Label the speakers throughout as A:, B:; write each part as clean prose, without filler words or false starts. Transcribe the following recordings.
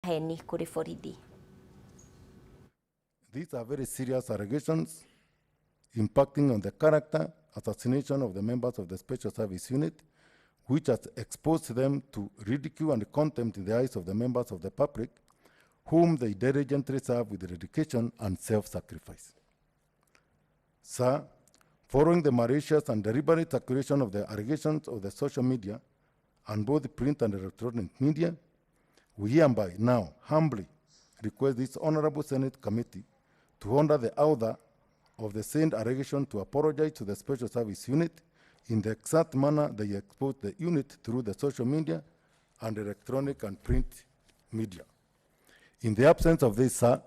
A: Maheni kũrĩ borithi.
B: These are very serious allegations impacting on the character assassination of the members of the Special Service Unit, which has exposed them to ridicule and contempt in the eyes of the members of the public, whom they diligently serve with dedication and self-sacrifice. Sir, following the malicious and deliberate circulation of the allegations of the social media and both print and electronic media, we hereby now humbly request this Honorable Senate Committee to order the author of the said allegation to apologize to the Special Service Unit in the exact manner they exposed the unit through the social media and electronic and print media. In the absence of this, sir,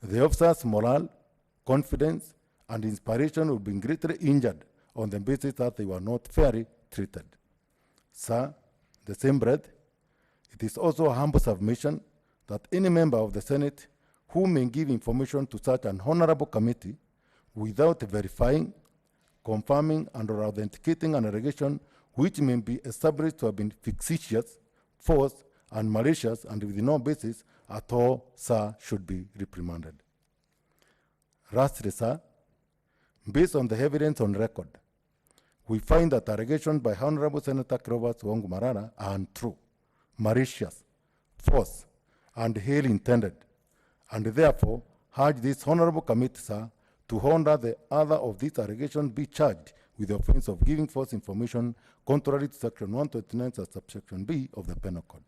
B: the officers' morale, confidence, and inspiration will be greatly injured on the basis that they were not fairly treated. Sir, the same breath, it is also a humble submission that any member of the Senate who may give information to such an honorable committee without verifying, confirming, and or authenticating an allegation which may be established to have been fictitious, false, and malicious, and with no basis at all, sir, should be reprimanded. Lastly, sir, based on the evidence on record, we find that allegations by Honorable Senator Cleophas Wahungu Malala are untrue, malicious, false, and ill intended, and therefore urge this honorable committee, sir, to order the other of these allegations be charged with the offense of giving false information contrary to section 129 subsection B of the Penal Code.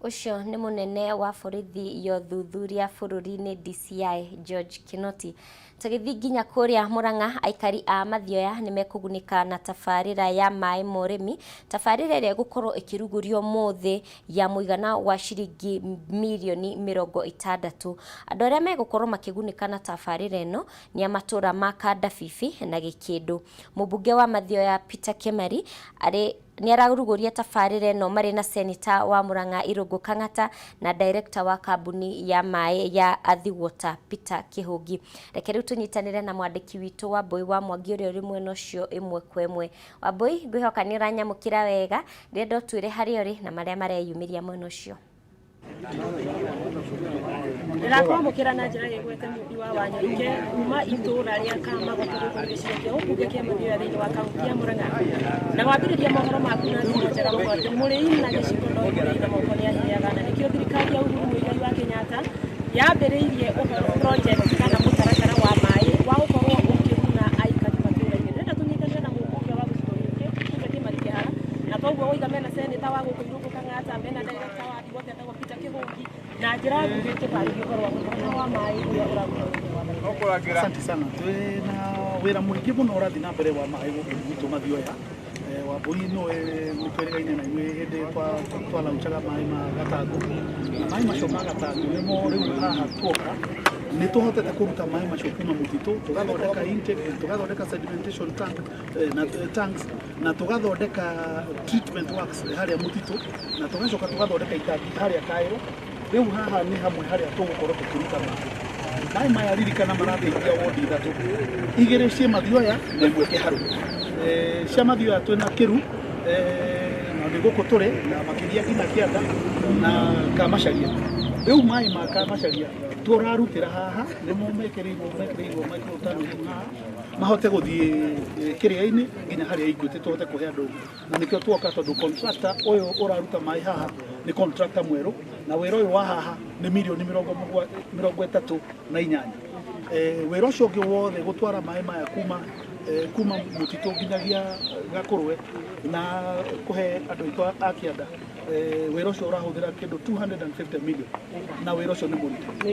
A: Ũcio nĩ mũnene wa borithi ya ũthuthuria bũrũri-inĩ DCI George Kinoti. Tũgĩthiĩ nginya kũrĩa Murang'a, aikari a Mathioya nĩ mekũgunĩka na tabarĩra ya maĩ ma ũrĩmi, tabarĩra ĩrĩa ĩgũkorwo ĩkĩrugũrio ũmũthĩ ya mũigana wa ciringi mirioni 60. Andũ arĩa megũkorwo makĩgunĩka na tabarĩra ĩno nĩ a matũra ma Kandabibi na Gĩkĩndũ. Mũmbunge wa Mathioya Peter Kemari arĩ nĩ ararugũria tabarĩra ĩno marĩ na seneta wa Murang'a Irũngũ Kang'ata na director wa kambuni ya maĩ ya Athi Water Peter Kĩhũngi. Reke rĩu tũnyitanĩre na mwandĩki witũ Wambui wa Mwangi ũrĩa ũrĩ mwena ũcio ĩmwe kwa ĩmwe. Wambui, ngwĩhoka nĩ ũranyamũkĩra wega, ndĩrenda ũtwĩre harĩa ũrĩ na marĩa mareyumĩria mwena ũcio.
C: Ndĩrakwamũkĩra na njĩra gĩgwete mũmbi wa Wanyoike kuma itũra rĩa Kamagoto gũkũ gĩcigo kĩa ũmbunge kĩa Mathioya thĩinĩ wa kaunti ya Murang'a. Na wambĩrĩria mohoro maku na thimũ njega mũno atĩ mũrĩi na gĩciko no mũrĩi na moko nĩ ahĩaga, na nĩkĩo thirikari ya Uhuru Muigai wa Kenyatta yambĩrĩirie ũhoro project kana mũtaratara wa maĩ wa gũkorwo ũkĩguna aikari matũra-inĩ. Ndĩrenda tũnyitanĩre na mũmbunge wa gĩcigo gĩkĩ Peter Kĩmari Kĩhara, na toguo woiga mena seneta wa gũkũ Irũngũ Kang'ata, mena director wa Athi Water etagwo Peter Kĩhũngi, na njĩra nguhĩ tũtarĩrie ũhoro wa mũtaratara wa maĩ ũrĩa ũrarutwo.
D: Asante sana. Twĩna wĩra mũingĩ mũno ũrathiĩ na mbere wa maĩ gũkũ gwitũ Mathioya. Wambui no nĩ twĩrĩgaine na inyuĩ hĩndĩ twalaunchaga maĩ ma Gatangũ, na maĩ macio ma Gatangũ nĩmo rĩu haha tuoka nĩ tũhotete kũruta maĩ macio kuma mũtitũ, tũgathondeka intake, tũgathondeka sedimentation tank, na tanks, na tũgathondeka treatment works harĩa mũtitũ, na tũgacoka tũgathondeka itangi harĩa Kaĩro. Rĩu haha nĩ hamwe harĩa tũgũkorwo tũkĩruta maĩ. Maĩ maya ririkana marateithia wondi ithatũ, igĩrĩ ciĩ Mathioya na ĩmwe Kĩharũ. Cia Mathioya twĩna Kĩru, na nĩ gũkũ tũrĩ na makĩria nginya Kĩanda na Kamacaria. Rĩu maĩ ma Kamacaria tũrarutĩra haha nĩmo mekĩrĩirwo micro haha mahote gũthiĩ kĩrĩa-inĩ nginya harĩa Equity tũhote kũhe andũ, na nĩkĩo tuoka tondũ contractor ũyũ ũraruta maĩ haha nĩ contractor mwerũ, na wĩra ũyũ wa haha nĩ mirioni 38. Wĩra ũcio ũngĩ wothe gũtwara maĩ maya kuma mũtitũ nginyagia Gakũrwe na kũhe andũ aitũ a Kĩanda, wĩra ũcio ũrahũthĩra kĩndũ 250 million, na wĩra ũcio nĩ mũritũ.
C: Nĩ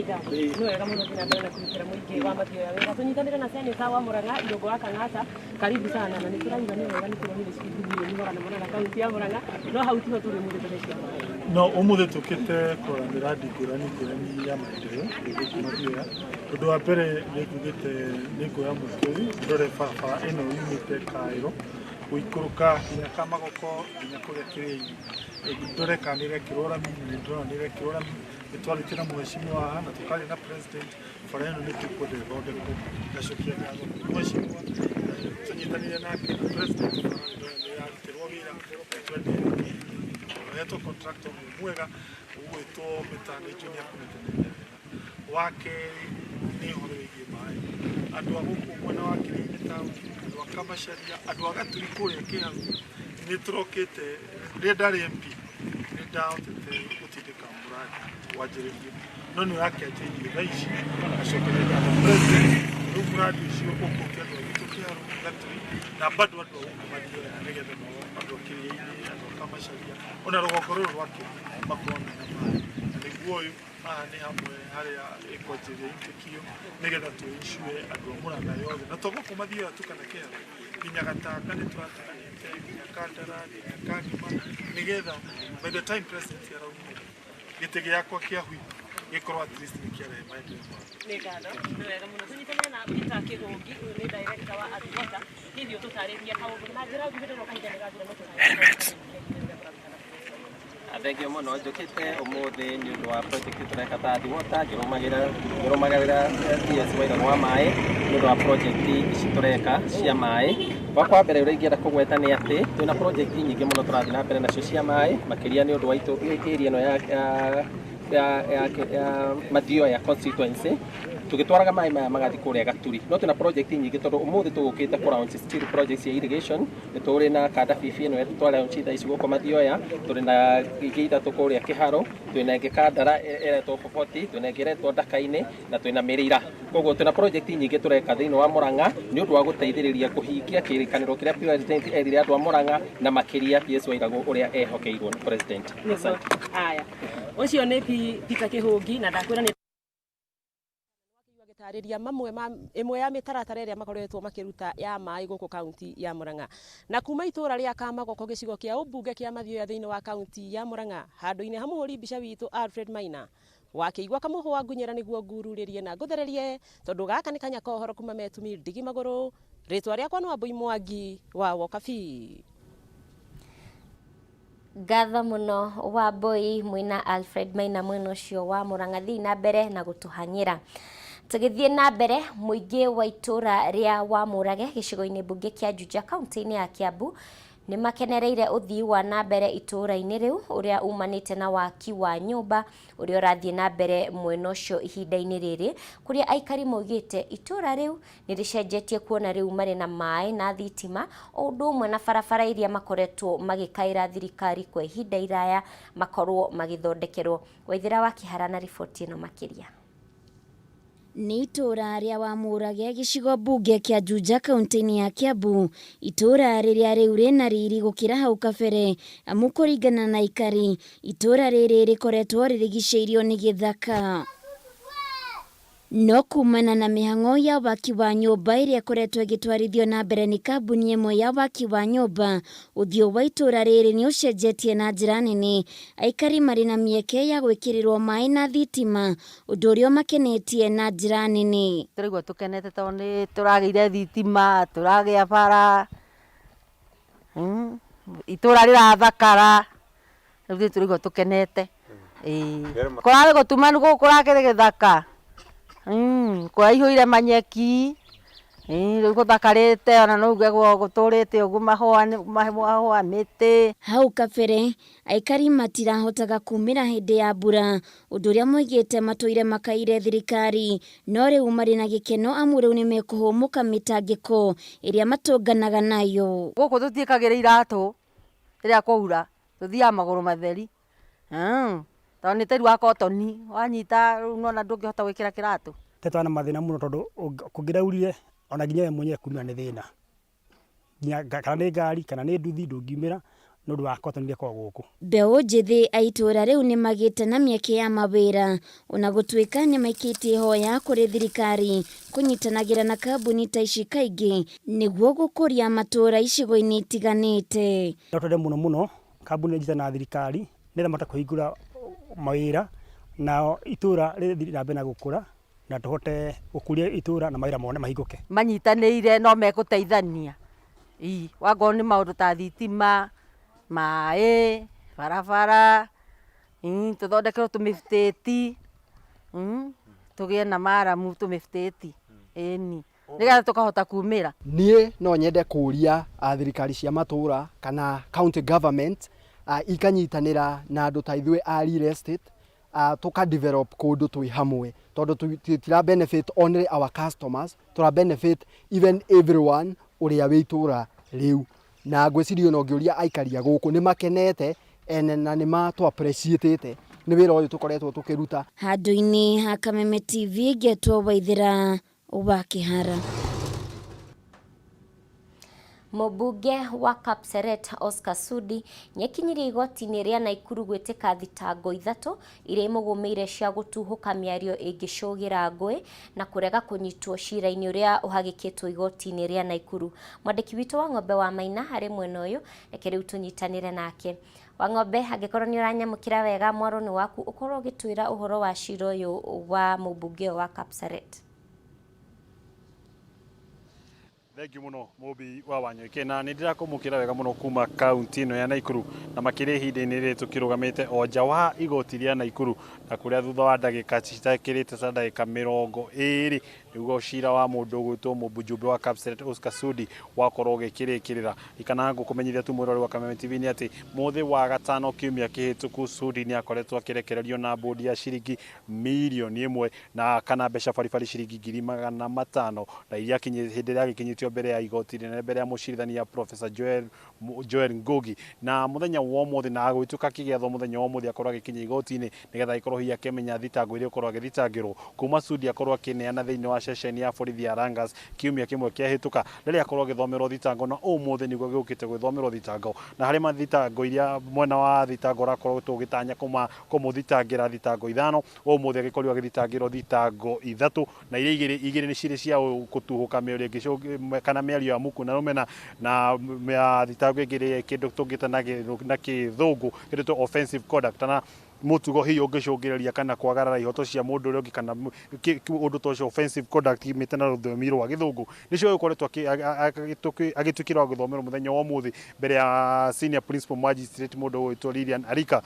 C: wega mũno thiĩ na mbere na kũrutĩra mũingĩ wa Mathioya wĩra. Tũnyitanĩre na seneta wa Murang'a Irũngũ wa Kang'ata, karibu sana, na nĩ tũrauga nĩ wega nĩ tũronire ciringi mirioni 800 kaunti ya Murang'a, no hau tiho tũrĩ mũthĩ tũrĩ cia maĩ.
E: No ũmũthĩ tũkĩte kũrora mĩradi ngũrani ngũrani ya maendeleo gũkũ Mathioya. Ũndũ wa mbere nĩ ngugĩte nĩ nguoya mweke ũyũ ndore barabara ĩno yumĩte Kaĩro gũikũrũka nginya Kamagoko nginya kũrĩa Kĩrĩi, ndore kana nĩ ĩrekĩrwo rami, na nĩ ndĩrona nĩ ĩrekĩrwo rami. Nĩ twarĩtie na mheshimiwa haha na tũkaria na president, bara ĩno nĩ tũkwenda ĩthondekwo. Ngacokia ngatho kwĩ mheshimiwa, tũnyitanĩire nake na president, bara nĩ ndĩrona nĩ yarutĩrwo wĩra, nĩ twendete. Ahetwo contractor ũmwe mwega ũgwĩtwo Mĩtani Junior kũmĩtenderia wega. Wa kerĩ nĩ ũhoro wĩgiĩ maĩ. Andũ a gũkũ mwena wa Kĩrĩainĩ taũni, andũ a Kamacharia, andũ a Gaturi kũrĩa Kĩharu, nĩ tũrokĩte, rĩrĩa ndarĩ MP nĩ ndahotete gũtindĩka mũrandi wanjĩrĩrio, no nĩ ũrakĩanjĩrĩrio thaa ici, ngacokeria ngatho president. Rĩu mũrandi ũcio ũkũhutia andũ a gwitũ Kĩharu, Gaturi na bado andũ a gũkũ Mathioya, nĩgetha nao andũ a Kĩrĩainĩ, andũ a Kamacharia ona rũgongo rũrũ rwa Kĩrĩa makorwo mena maĩ. Na nĩguo ũyũ haha nĩ hamwe harĩa ĩkwanjĩrĩria intake ĩyo nĩgetha tũ ensure andũ a Murang'a yothe na to gũkũ Mathioya tu kana Kĩharu, nginya Gatanga nĩ tũratukanĩte, nginya Kandara, nginya Kangima, nĩgetha by the time president araumire gĩtĩ gĩakwa kĩa whip gĩkorwo at least nĩ kĩarehe maendeleo maya.
C: Nĩ ngatho, nĩ wega mũno. Tũnyitanĩre na Peter Kĩgũngi, ũyũ nĩ director wa Athi Water. Hihi ũtũtarĩrie kaũndũ na njĩra nguhĩ ndĩrona kahinda nĩ gathira no tũtarĩrie.
F: Thengio mũno. Njũkĩte ũmũthĩ nĩ ũndũ wa project tũreka ta Athi Water, ngĩrũmagĩrĩra PS Wairagũ wa maĩ nĩ ũndũ wa project ici tũreka cia maĩ. Wakwa mbere ũrĩa ingĩenda kũgweta nĩ atĩ twĩna project nyingĩ mũno tũrathiĩ na mbere nacio cia maĩ, makĩria nĩ ũndũ wa area ĩno ya Mathioya constituency, tũgĩtwaraga maĩ maya magathiĩ kũrĩa Gaturi. No twĩna project nyingĩ tondũ ũmũthĩ tũgũkĩte kũ launch still project cia irrigation. Nĩ tũrĩ na kanda bibi ĩno twa launch thaa ici gũkũ Mathioya, tũrĩ na ingĩ ithatũ kũrĩa Kĩharũ, twĩna ĩngĩ Kandara ĩretwo Boboti, twĩna ĩngĩ ĩretwo Ndaka-inĩ na twĩna Mĩrira. Koguo twĩna project nyingĩ tũreka thĩinĩ wa Murang'a nĩ ũndũ wa gũteithĩrĩria kũhingia kĩrĩkanĩro kĩrĩa president erire andũ a Murang'a, na makĩria PS Wairagũ ũrĩa ehokeirwo nĩ president.
C: Nĩguo. Aya. Ũcio nĩ Peter Kĩhũngi na ndakwĩra nĩ agĩtarĩria mamwe ma ĩmwe ya mĩtaratara ĩrĩa makoretwo makĩruta ya maĩ gũkũ kaunti ya Murang'a. Na kuma itũra rĩa Kamagoko, gĩcigo kĩa ũmbunge kĩa Mathioya thĩinĩ wa kaunti ya Murang'a, handũ-inĩ ha mũhũri mbica witũ Alfred Maina wakĩigua kamũhũa ngunyĩra nĩguo ngururĩrie na ngũthererie, tondũ gaka nĩ kanya ka ũhoro kuma metumi ndigi magũrũ. Rĩtwa rĩakwa nĩ Wambui Mwangi wa Wokabi.
A: Ngatho mũno Wambui mwĩna Alfred Maina mwena ũcio wa Murang'a. Thiĩ na mbere na gũtũhang'ĩra. Tũgĩthiĩ na mbere, mũingĩ wa itũra rĩa Wamũrage gĩcigo-inĩ mbunge kĩa Juja kaunti-inĩ ya Kiambu nĩ makenereire ũthii wa na mbere itũũra-inĩ rĩu ũrĩa umanĩte na waki wa nyũmba ũrĩa ũrathiĩ na mbere mwena ũcio ihinda-inĩ rĩrĩ, kũrĩa aikari maugĩte itũũra rĩu nĩ rĩcenjetie kuona rĩu marĩ na maĩ na thitima o ũndũ ũmwe na barabara iria makoretwo magĩkaĩra thirikari kwa ihinda iraya makorwo magĩthondekerwo. Waithĩra wa Kĩhara na riboti ĩno makĩria.
G: Nĩ itũũra rĩa Wamũrage, gĩcigo mbunge kĩa Juja, kaunti-inĩ ya Kiambu, itũũra rĩrĩa rĩu rĩna riri gũkĩra hau kabere, amu kũringana na aikari, itũũra rĩrĩ rĩkoretwo rĩrigicĩirio nĩ gĩthaka. No kumana na mĩhang'o ya waki wa nyũmba ĩrĩa ĩkoretwo ĩgĩtwarithio na mbere nĩ kambuni ĩmwe ya waki wa nyũmba, ũthiũ wa itũũra rĩrĩ nĩ ũcenjetie na njĩra nene. Aikari marĩ na mĩeke ya gwĩkĩrĩrwo maĩ na thitima, ũndũ ũrĩa ũmakenetie na njĩra nene.
H: Tũraigua tũkenete tondũ nĩ tũragĩire thitima, tũragĩa bara, itũra rĩrathakara, rĩu ithuĩ tũraigua tũkenete. Ĩĩ kũrarĩ gũtumanu gũkũ, kũrakĩrĩ gĩthaka, kũraihũire manyeki, rĩu gũthakarĩte ona no uge gũtũrĩte ũguo, mahũa mahũa, mĩtĩ.
G: Hau kabere aikari matirahotaga kumĩra hĩndĩ ya mbura, ũndũ ũrĩa moigĩte matũire makaire thirikari, no rĩu marĩ na gĩkeno amu rĩu nĩ mekũhũmũka mĩtangĩko ĩrĩa matũnganaga nayo.
H: Gũkũ tũtiĩkagĩra iratũ rĩrĩa kwaura, tũthiaga magũrũ matheri, tondũ nĩ tĩri wa kotoni wanyita rĩu nona ndũngĩhota gwĩkĩra kĩratũ.
I: Tetwana mathĩna mũno tondũ kũngĩraurire ona nginya we mwenyewe kumĩra nĩ thĩna, nginya kana nĩ ngari kana nĩ nduthi ndũngiumĩra nĩ ũndũ wa kotoni iria ĩkoragwo gũkũ.
G: Mbeũ njĩthĩ a itũũra rĩu nĩ magĩte na mĩeke ya mawĩra, ona gũtuĩka nĩ maikĩtie ihoya kũrĩ thirikari kũnyitanagĩra na kambuni ta ici kaingĩ nĩguo gũkũria matũũra icigo-inĩ itiganĩte.
I: No twende mũno mũno kambuni ĩnyitane na thirikari nĩgetha mahote kũhingũra mawĩra na itũũra rĩthiĩ na mbere na gũkũra na tũhote gũkũria itũũra na mawĩra mone mahingũke.
H: Manyitanĩire no megũteithania, ii wangorwo nĩ maũndũ ta thitima, maĩ, barabara, tũthondekerwo tũmĩbĩtĩti, tũgĩe na maramu tũmĩbĩtĩti, ĩni nĩgetha tũkahota kumĩra.
J: Niĩ no nyende kũria thirikari cia matũra kana county government. Ikanyitanĩra na andũ ta ithuĩ a real estate, tũka develop kũndũ twĩ hamwe, tondũ tũtira benefit only our customers, tũra benefit even everyone ũrĩa wĩ itũra rĩu. Na ngwĩciria ona ũngĩũria aikari a gũkũ, nĩ makenete ene na nĩ matũ appreciate nĩ wĩra ũyũ tũkoretwo tũkĩruta.
G: Handũ-inĩ ha Kameme TV, ngetwo Waithĩra wa Kĩhara.
A: Mũmbunge wa Kapseret Oscar Sudi nĩekinyirie igoti-inĩ rĩa Naikuru gwĩtĩka thitango ithatũ iria imũgũmĩire cia gũtuhũka mĩario ĩngĩcũgĩra ngũĩ na kũrega kũnyitwo cira-inĩ ũrĩa ũhagĩkĩtwo igoti-inĩ rĩa Naikuru. Mwandĩki witũ wa Ng'ombe wa Maina arĩ mwena ũyũ, reke rĩu tũnyitanĩre nake. Wang'ombe, angĩkorwo nĩ ũranyamũkĩra wega, mwaro nĩ waku, ũkorwo ũgĩtwĩra ũhoro wa cira ũyũ wa mũmbunge ũyũ wa Kapseret.
K: Thengiũ mũno, Mũmbi wa Wanyoike, na nĩ ndĩrakũmũkĩra wega mũno kuma kaunti ĩno ya Naikuru, na makĩria ihinda-inĩ rĩrĩ tũkĩrũgamĩte o nja wa igoti rĩa Naikuru, na kũrĩa thutha wa ndagĩka citakĩrĩte ta ndagĩka 20 nĩguo cira wa mũndũ ũgwĩtwo mũmbunjumbe wa Kapseret Oscar Sudi wakorwo ũgĩkĩrĩkĩrĩra. Ikana ngũkũmenyithia tu, mwĩrori wa Kameme TV, nĩ atĩ mũthĩ wa gatano kiumia kĩhĩtũku Sudi nĩ akoretwo akĩrekererio na bũndi ya ciringi mirioni 1 na kana mbeca baribari ciringi 500,000, na iria hĩndĩ ĩrĩa agĩkinyĩtio mbere ya igoti rĩnene mbere ya mũcirithania Professor Joel Ngugi. Na mũthenya wa ũmũthĩ, na agũgĩtuĩka akĩgethwo mũthenya wa ũmũthĩ akorwo agĩkinya igoti-inĩ nĩgetha agĩkorwo hihi akĩmenya thitango iria akorwo agĩthitangĩrwo kuma Sudi akorwo akĩneana thĩinĩ wa ceceni ya borithi ya Langas kiumia kĩmwe kĩahĩtũka, rĩrĩa akorwo agĩthomerwo thitango. Na ũmũthĩ nĩguo gĩũkĩte gwĩthomerwo thitango, na harĩ mathitango iria mwena wa thitango ũrakorwo tũgĩtanya kũmũthitangĩra thitango ithano, ũmũthĩ agĩkorirwo agĩthitangĩrwo thitango ithatũ, na iria igĩrĩ nĩ cirĩ cia gũtuhũka mĩario kana mĩario ya muku na rũmena, na thitango ĩngĩ ĩrĩa kĩndũ tũngĩta na kĩthũngũ kĩndũ offensive conduct, kana mũtugo hihi ũngĩcũngĩrĩria kana kwagarara ihoto cia mũndũ ũrĩa ũngĩ, kana ũndũ ta ũcio, offensive conduct imĩte na rũthiomi rwa gĩthũngũ. Nĩcio ũkoretwo agĩtuĩkĩra wa gũthomerwo mũthenya wa ũmũthĩ mbere ya senior principal magistrate, mũndũ ũgwĩtwo Lilian Arika,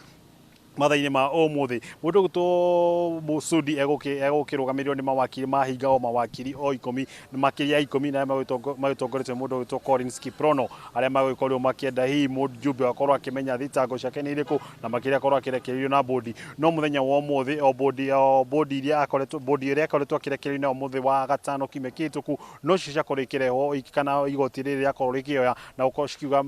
K: mathaa-inĩ ma ũmũthĩ. Mũndũ ũgwĩtwo Sudi egũkĩrũgamĩrĩrwo nĩ mawakiri mahinga o mawakiri o 10, makĩria ya 10, na arĩa magĩtongoretio nĩ mũndũ ũgwĩtwo Collins Kiprono, arĩa magĩkorirwo makĩenda hihi mũjumbe akorwo akĩmenya thitango ciake nĩ irĩkũ, na makĩria akorwo akĩrekererio na bũndi. No mũthenya wa ũmũthĩ o bũndi iria akoretwo, bũndi ĩrĩa akoretwo akĩrekererio na ũmũthĩ wa gatano kiumia kĩhĩtũku, no cio ciakorwo ikĩrehwo kana igoti rĩrĩ rĩakorwo rĩkĩoya na gũkorwo cikiuga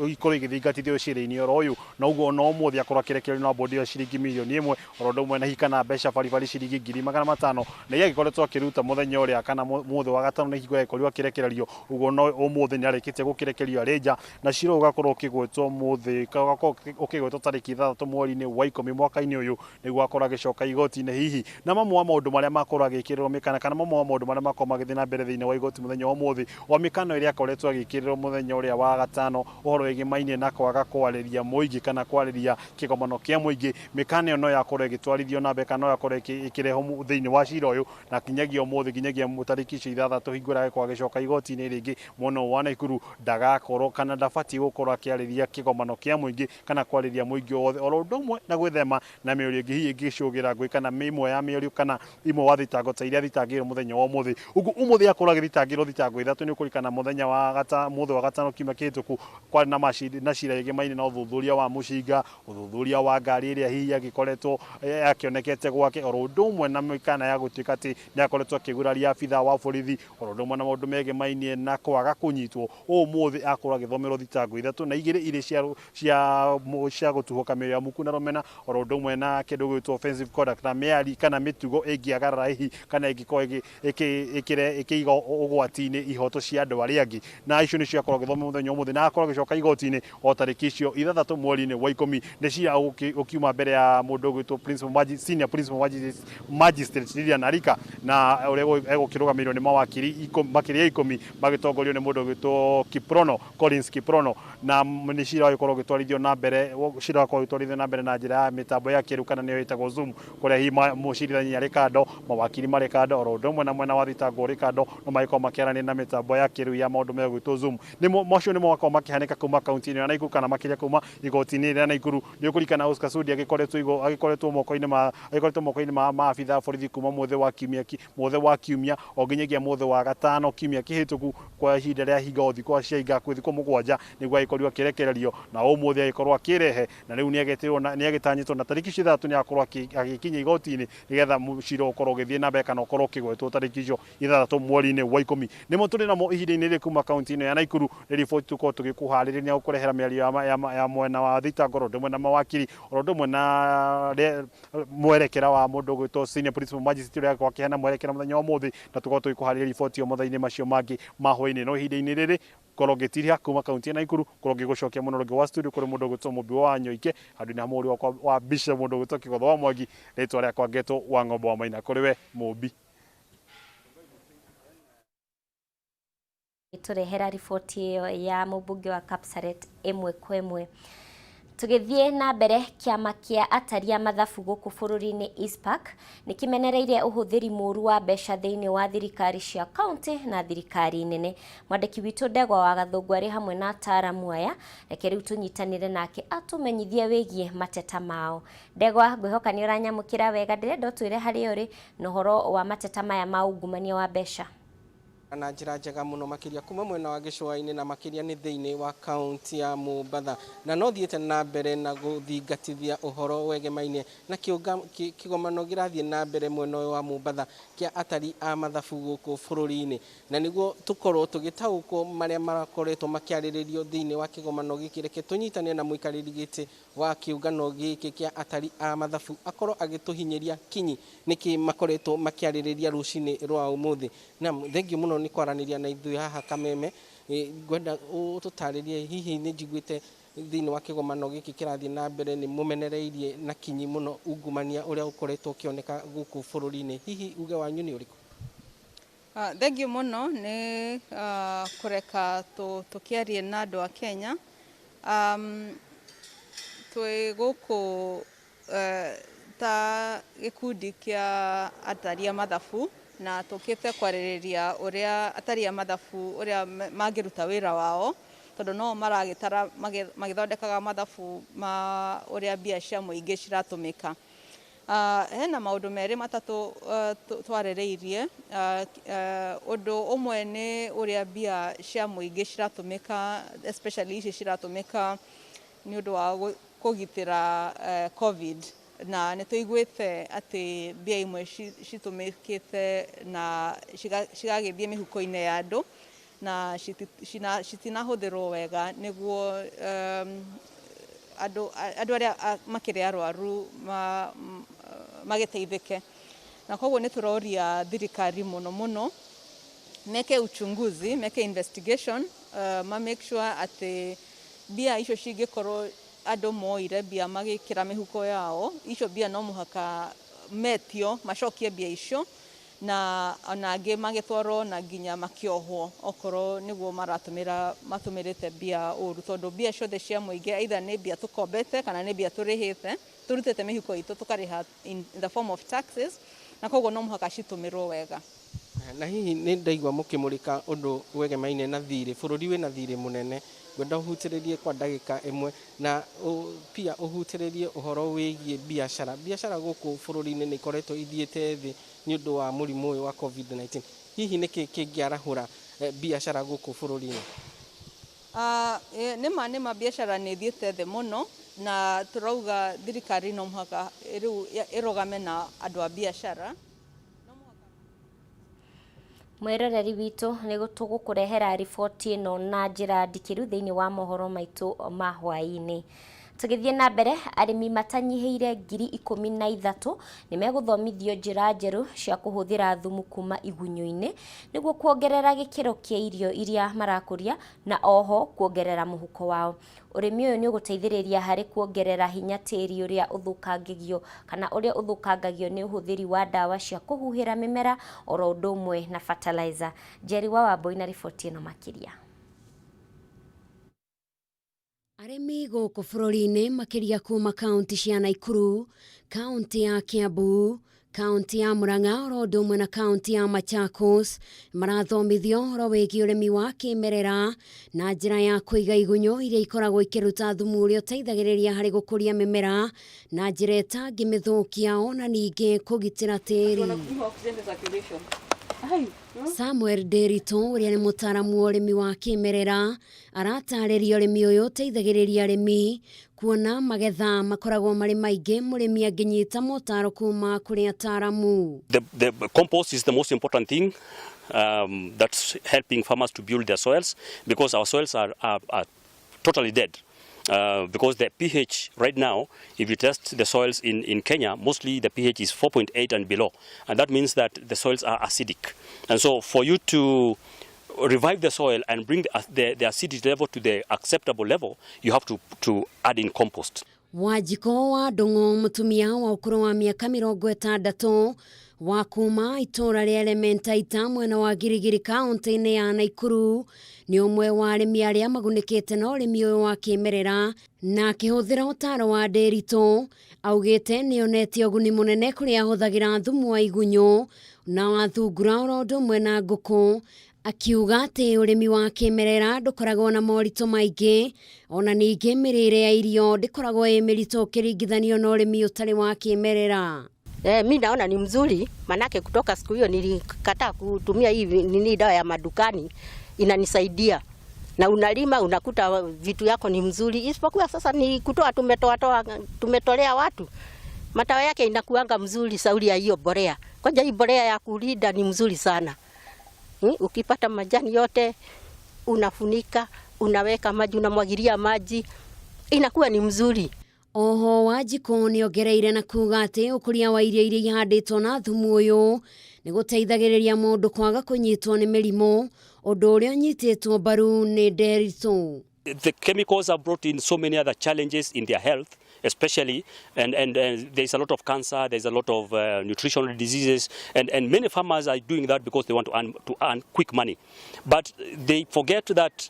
K: ikorwo igĩthingatithio cira-inĩ oro ũyũ. Na ũguo ona ũmũthĩ akorwo akĩrekererio na bũndi ya ciringi mirioni 1, oro ũndũ ũmwe na hihi kana mbeca baribari ciringi 500,000, na iria agĩkoretwo akĩruta mũthenya ũrĩa kana mũthĩ wa gatano nĩ hingo agĩkorirwo akĩrekererio. Ũguo no ũmũthĩ nĩ arĩkĩtie gũkĩrekererio arĩ nja, na cira ũyũ ũgakorwo ũkĩgwetwo mũthĩ, ũgakorwo ũkĩgwetwo tarĩki 6 mweri-inĩ wa 10 mwaka-inĩ ũyũ, nĩguo akorwo agĩcoka igoti-inĩ hihi. Na mamwe wa maũndũ marĩa makorwo agĩkĩrĩrwo mĩkana, kana mamwe wa maũndũ marĩa makorwo magĩthiĩ na mbere thĩinĩ wa igoti mũthenya wa ũmũthĩ, o mĩkano ĩrĩa akoretwo agĩkĩrĩrwo mũthenya ũrĩa wa gatano, ũhoro wĩgĩmainie na kwaga kwarĩria mũingĩ kana kwarĩria kĩgomano kĩa mũingĩ, mĩkana ĩyo no yakorwo ĩgĩtwarithio na mbere kana no yakorwo ĩkĩrehwo thĩinĩ wa cira ũyũ. Na kinyagia ũmũthĩ, nginyagia tarĩki icio 6, hingo ĩrĩa agĩkorwo agĩcoka igoti-inĩ rĩngĩ mwena wa Naikuru, ndagakorwo kana ndabatiĩ gũkorwo akĩarĩria kĩgomano kĩa mũingĩ kana kwarĩria mũingĩ wothe, oro ũndũ ũmwe na gwĩthema na mĩario ĩngĩ hihi ĩngĩcũgĩra ngũĩ, kana ĩmwe ya mĩario kana imwe wa thitango ta iria athitangĩirwo mũthenya wa ũmũthĩ. Ũguo ũmũthĩ akorwo agĩthitangĩrwo thitango ithatũ. Nĩ ũkũririkana mũthenya wa gata mũthĩ wa gatano kiumia kĩhĩtũku kwarĩ na na cira ĩgĩmaine na ũthuthuria wa mũcinga, ũthuthuria wa ngari ĩrĩa hihi agĩkoretwo akĩonekete gwake, oro ũndũ ũmwe na mĩkana ya gũtuĩka atĩ nĩ akoretwo akĩguraria abithaa wa borithi, oro ũndũ ũmwe na maũndũ megemainie na kwaga kũnyitwo. Ũmũthĩ akorwo agĩthomerwo thitango ithatũ, na igĩrĩ irĩ cia gũtuhũka mĩario ya muku na rũmena, oro ũndũ ũmwe na kĩndũ gĩgwĩtwo offensive conduct, na mĩari kana mĩtugo ĩngĩagarara hihi kana ĩngĩkorwo ĩkĩiga ũgwati-inĩ ihoto cia andũ arĩa angĩ. Na icio nĩcio akorwo agĩthoma mũthenya ũmũthĩ, na akorwo agĩcoka igoti-inĩ o tarĩki icio 6 mweri-inĩ wa 10. Nĩ cira ũkiuma mbere ya mũndũ ũgwĩtwo senior principal magistrate Lilian Arika, na ũrĩa egũkĩrũgamĩrĩrwo nĩ mawakiri makĩria ya 10 magĩtongorio nĩ mũndũ ũgwĩtwo Kiprono, Collins Kiprono. Na nĩ cira ũgĩkorwo ũgĩtwarithio na mbere, cira ũgakorwo ũgĩtwarithio na mbere na njĩra ya mĩtambo ya kĩrĩu, kana nĩyo ĩtagwo Zoom, kũrĩa hihi mũcirithania arĩ kando, mawakiri marĩ kando, oro ũndũ ũmwe na mwena wa thitango ũrĩ kando, no magĩkorwo makĩaranĩria na mĩtambo ya kĩrĩu ya maũndũ megwĩtwo Zoom. Nĩ macio nĩmo makorwo makĩhanĩka kuma kaunti-inĩ ya Naikuru, kana makĩria kuma igoti-inĩ rĩa Naikuru. Nĩ ũkũririkana Oscar Sudi agĩkoretwo igo agĩkoretwo moko-inĩ ma agĩkoretwo moko-inĩ ma maabitha a borithi kuma mũthĩ wa kiumia mũthĩ wa kiumia o nginyagia mũthĩ wa gatano kiumia kĩhĩtũku kwa ihinda rĩa hinga o thikũ cia kwĩ thikũ mũgwanja nĩguo agĩkorirwo akĩrekererio na ũmũthĩ agĩkorwo akĩrehe na rĩu nĩagetirwo na nĩagĩtanyĩtwo na tarĩki 6 nĩakorwo agĩkinya igoti-inĩ nĩgetha mũcira ũkorwo ũgĩthiĩ na mbere kana ũkorwo ũkĩgwetwo tarĩki icio 6 mweri-inĩ wa 10. Nĩmo tũrĩ namo ihinda-inĩ rĩrĩ kuma kaunti ĩno ya Naikuru. Nĩ riboti tũkorwo tũgĩkũharĩrĩria na gũkũrehera mĩario ya mwena wa thitango oro ũndũ ũmwe na mawakiri oro ũndũ ũmwe na mwerekera wa mũndũ ũgwĩtwo senior principal magistrate ũrĩa akorwo akĩheana mwerekera mũthenya wa ũmũthĩ, na tũkorwo tũgĩkũharĩria riboti ĩyo mathaa-inĩ macio mangĩ ma hwaĩ-inĩ. No ihinda-inĩ rĩrĩ ngorwo ngĩtiria kuma kaunti ya Naikuru, ngorwo ngĩgũcokia mũno rũngĩ wa studio kũrĩ mũndũ ũgwĩtwo Mũmbi wa Wanyoike handũ-inĩ ha mũhũri wakwa wa mbica mũndũ ũgwĩtwo Kĩgotho wa Mwangi, rĩtwa rĩakwa ngetwo wa Ng'ombe wa Maina. Kũrĩ we Mũmbi.
A: Tũrehera riboti ĩyo ya mũmbunge wa Kapsaret ĩmwe kwa ĩmwe. Tũgĩthiĩ na mbere, kĩama kĩa atari a mathabu gũkũ bũrũri-inĩ ICPAK nĩ kĩmenereirie ũhũthĩri mũru wa mbeca thĩinĩ wa thirikari cia kaunti na thirikari nene. Mwandĩki witũ Ndegwa wa Gathũngũ arĩ hamwe na ataaramu aya, reke rĩu tũnyitanĩre nake atũmenyithie wĩgiĩ mateta mao. Ndegwa, ngwĩhoka nĩ ũranyamũkĩra wega, ndĩrenda ũtwĩre harĩa ũrĩ na ũhoro wa mateta maya ma ungumania wa mbeca.
F: Na njĩra njega mũno makĩria kuma mwena wa gĩcũa-inĩ na makĩria nĩ thĩinĩ wa kaunti ya Mombatha, na no thiĩte na mbere na gũthingatithia ũhoro wegemaine na kĩgomano kĩrathiĩ na mbere mwena ũyũ wa Mombatha kĩa atari a mathabu gũkũ bũrũri-inĩ, na nĩguo tũkorwo tũgĩtaũkwo marĩa marakoretwo makĩarĩrĩrio thĩinĩ wa kĩgomano gĩkĩ. Reke tũnyitane na mũikarĩri gĩtĩ wa kĩũngano gĩkĩ kĩa atari a mathabu akorwo agĩtũhinyĩria kinyi nĩkĩ makoretwo makĩarĩrĩria rũcinĩ rwa ũmũthĩ. Naam, thengiũ mũno nĩ kwaranĩria na ithuĩ haha Kameme. Ngwenda ũtũtarĩrie, hihi nĩ njiguĩte thĩinĩ wa kĩgomano gĩkĩ kĩrathiĩ na mbere nĩ mũmenereirie na kinyi mũno ungumania ũrĩa ũkoretwo ũkĩoneka gũkũ bũrũri-inĩ, hihi uge wanyu nĩ ũrĩkũ?
L: Thengiũ mũno nĩ kũreka tũkĩarie na andũ a Kenya. Twĩ gũkũ ta gĩkundi kĩa atari a mathabu na tũkĩte kwarĩrĩria ũrĩa atari a mathabu ũrĩa mangĩruta wĩra wao, tondũ no maragĩtara magĩthondekaga mathabu ma ũrĩa mbia cia mũingĩ ciratũmĩka. Hena maũndũ merĩ matatũ twarĩrĩirie. Ũndũ ũmwe nĩ ũrĩa mbia cia mũingĩ ciratũmĩka, especially ici ciratũmĩka nĩ ũndũ wa kũgitĩra COVID, na nĩ tũiguĩte atĩ mbia imwe citũmĩkĩte na cigagĩthiĩ mĩhuko-inĩ ya andũ na citinahũthĩrwo wega nĩguo andũ arĩa makĩrĩ arwaru magĩteithĩke. Na koguo nĩ tũroria thirikari mũno mũno meke uchunguzi, meke investigation, ma make sure atĩ mbia icio cingĩkorwo andũ moire mbia magĩkĩra mĩhuko yao, icio mbia no mũhaka metio macokie mbia icio, na ona angĩ magĩtwarwo na nginya makĩohwo okorwo nĩguo maratũmĩra matũmĩrĩte mbia ũru, tondũ mbia ciothe cia mũingĩ either nĩ mbia tũkombete kana nĩ mbia tũrĩhĩte tũrutĩte mĩhuko itũ tũkarĩha in the form of taxes, na koguo no mũhaka citũmĩrwo wega.
F: Na hihi nĩ ndaigua mũkĩmũrĩka ũndũ wegemaine na thirĩ, bũrũri wĩna thirĩ mũnene, ngwenda ũhutĩrĩrie kwa ndagĩka ĩmwe na pia ũhutĩrĩrie ũhoro wĩgiĩ biacara. Biacara gũkũ bũrũri-inĩ nĩ ikoretwo ithiĩte thĩ nĩ ũndũ wa mũrimũ ũyũ wa COVID-19. Hihi nĩkĩ kĩngĩarahũra biacara gũkũ bũrũri-inĩ?
L: Nĩma biacara nĩ ithiĩte thĩ mũno, na tũrauga thirikari no mũhaka rĩu ĩrũgame na andũ a biacara.
A: Mwĩroreri witũ, nĩ tũgũkũrehera riboti ĩno na njĩra ndikĩru thĩinĩ wa mohoro maitũ ma hwaĩ-inĩ. Tũgĩthiĩ na mbere, arĩmi matanyihĩire 13,000 nĩ megũthomithio njĩra njerũ cia kũhũthĩra thumu kuma igunyũ-inĩ nĩguo kuongerera gĩkĩro kĩa irio iria marakũria na oho kuongerera mũhuko wao. Ũrĩmi ũyũ nĩ ũgũteithĩrĩria harĩ kuongerera hinya tĩri ũrĩa ũthũkangagio kana ũrĩa ũthũkangagio nĩ ũhũthĩri wa ndawa cia kũhuhĩra mĩmera oro ũndũ ũmwe na fertilizer. Njeri wa Wambui na riboti ĩno makĩria.
G: Arĩmi gũkũ bũrũri-inĩ makĩria kuma kaunti cia Naikuru, kaunti ya Kiambu,
M: Kaunti ya Murang'a oro ũndũ ũmwe na kaunti ya Machakos marathomithio ũhoro wĩgiĩ ũrĩmi wa kĩmerera na njĩra ya kũiga igunyũ iria ikoragwo ikĩruta thumu ũrĩa ũteithagĩrĩria harĩ gũkũria mĩmera na njĩra ĩtangĩmĩthũkia ona ningĩ kũgitĩra tĩri. Samuel Nderitu ũrĩa nĩ mũtaaramu wa ũrĩmi wa kĩmerera aratarĩria ũrĩmi ũyũ ũteithagĩrĩria arĩmi kuona magetha makoragwo marĩ maingĩ mũrĩmi angĩnyita motaro kuma kũrĩ ataaramu.
N: The compost is the most important thing that's helping farmers to build their soils, because our soils are totally dead. Because the pH right now, if you test the soils in Kenya, mostly the pH is 4.8 and below. And that means that the soils are acidic. And so for you to revive the soil and bring the acidity level to the acceptable level, you have to add in compost.
M: Wanjikũ wa Ndung'u mũtumia wa ũkũrũ wa mĩaka 60 wa kuma itũũra rĩa Elementaita mwena wa Girigiri kaunti-inĩ ya Naikuru nĩ ũmwe wa arĩmi arĩa magunĩkĩte na ũrĩmi ũyũ wa kĩmerera na akĩhũthĩra ũtaaro wa Nderitu augĩte nĩonete ũguni mũnene kũrĩa ahũthagĩra thumu wa igunyũ na wa thungura oro ũndũ ũmwe na ngũkũ akiuga atĩ ũrĩmi wa kĩmerera ndũkoragwo na moritũ maingĩ ona ningĩ mĩrĩre ya irio ndĩkoragwo ĩ mĩritũ ũkĩringithanio na ũrĩmi ũtarĩ wa kĩmerera.
O: Mi naona ni mzuri, manake kutoka siku hiyo nilikataa kutumia hii nini dawa ya madukani, inanisaidia. Na unalima unakuta vitu yako ni mzuri, isipokuwa sasa ni kutoa tumetolea watu. Matawa yake inakuanga mzuri sauli ya hiyo borea. Kwanza hii borea ya kulinda ni mzuri sana. Ukipata majani yote unafunika, unaweka maji, unamwagilia maji, inakuwa ni mzuri.
M: Oho Wanjikũ nĩongereire na kuga atĩ ũkũria wa irio iria ihandĩtwo na thumu ũyũ nĩ gũteithagĩrĩria mũndũ kwaga kũnyitwo nĩ mĩrimũ, ũndũ ũrĩa ũnyitĩtwo mbaru nĩ Nderitu.
N: The chemicals have brought in so many other challenges in their health, especially, and there's a lot of cancer, there's a lot of nutritional diseases, and many farmers are doing that because they want to earn quick money. But they forget that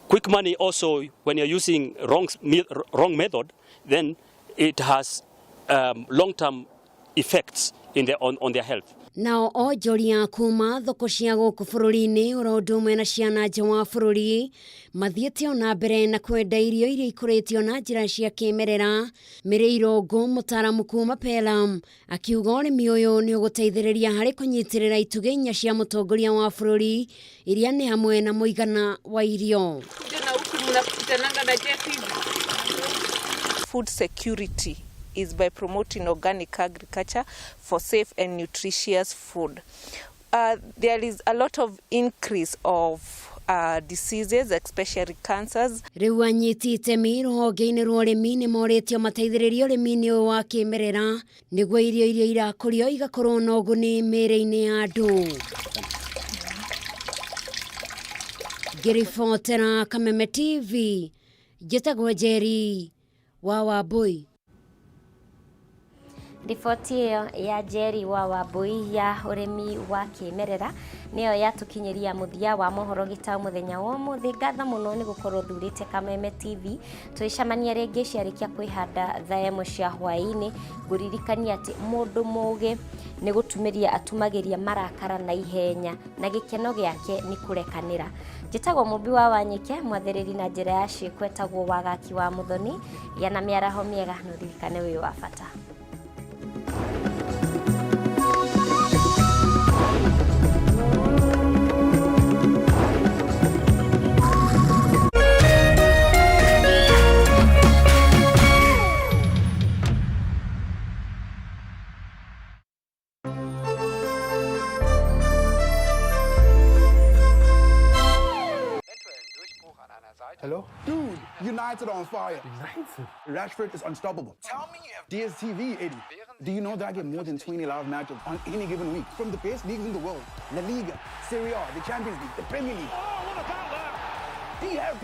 N: quick money also, when you're using wrong method, then it has long-term effects on their health.
M: Nao onjoria kuma thoko cia gũkũ bũrũri-inĩ oro ũndũ ũmwe na cia na nja wa bũrũri mathiĩte ona mbere na kwenda irio iria ikũrĩtio na njĩra cia kĩmerera. Mĩrĩ Irũngũ mũtaaramu kuma Pelham akiuga ũrĩmi ũyũ nĩ ũgũteithĩrĩria harĩ kũnyitĩrĩra itugĩ inya cia mũtongoria wa bũrũri iria nĩ hamwe na mũigana wa irio.
P: Food security is by promoting organic agriculture for safe and nutritious food. There is a lot of increase of diseases, especially cancers.
M: Rĩu anyiti itemi rũhonge-inĩ rwa ũrĩmi nĩ morĩtio mateithĩrĩrie ũrĩmi-inĩ ũyũ wa kĩmerera nĩguo irio iria irakũrio igakorwo na ũguni mĩĩrĩ-inĩ ya andũ. Ngĩribotera Kameme TV, njĩtagwo Njeri wa Wambui.
A: Riboti ĩyo ya Njeri wa Wambui ya ũrĩmi wa kĩmerera nĩyo yatũkinyĩria mũthia wa mohoro gĩtaũ mũthenya wa ũmũthĩ. Ngatho mũno nĩ gũkorwo thurĩte Kameme TV. Twĩcemania rĩngĩ ciarĩkia kwĩhanda thaa ĩmwe cia hwaĩ-inĩ. Ngũririkania atĩ mũndũ mũgĩ nĩ gũtumĩria atumagĩria marakara na ihenya na gĩkeno gĩake nĩ kũrekanĩra. Njĩtagwo Mũmbi wa Wanyike, mwathĩrĩri na njĩra ya ciĩko etagwo Wagaki wa Mũthoni. Gĩa na mĩaraho mĩega na ũririkane wĩ wa bata.
Q: Hello? Dude, United on fire. United? Rashford is unstoppable. Tell me you have DSTV, Eddie. Do you know that I get more than 20 live matches on any given week from the best leagues in the world? La Liga, Serie A, the Champions League, the Premier League. Oh, what about that? Do you have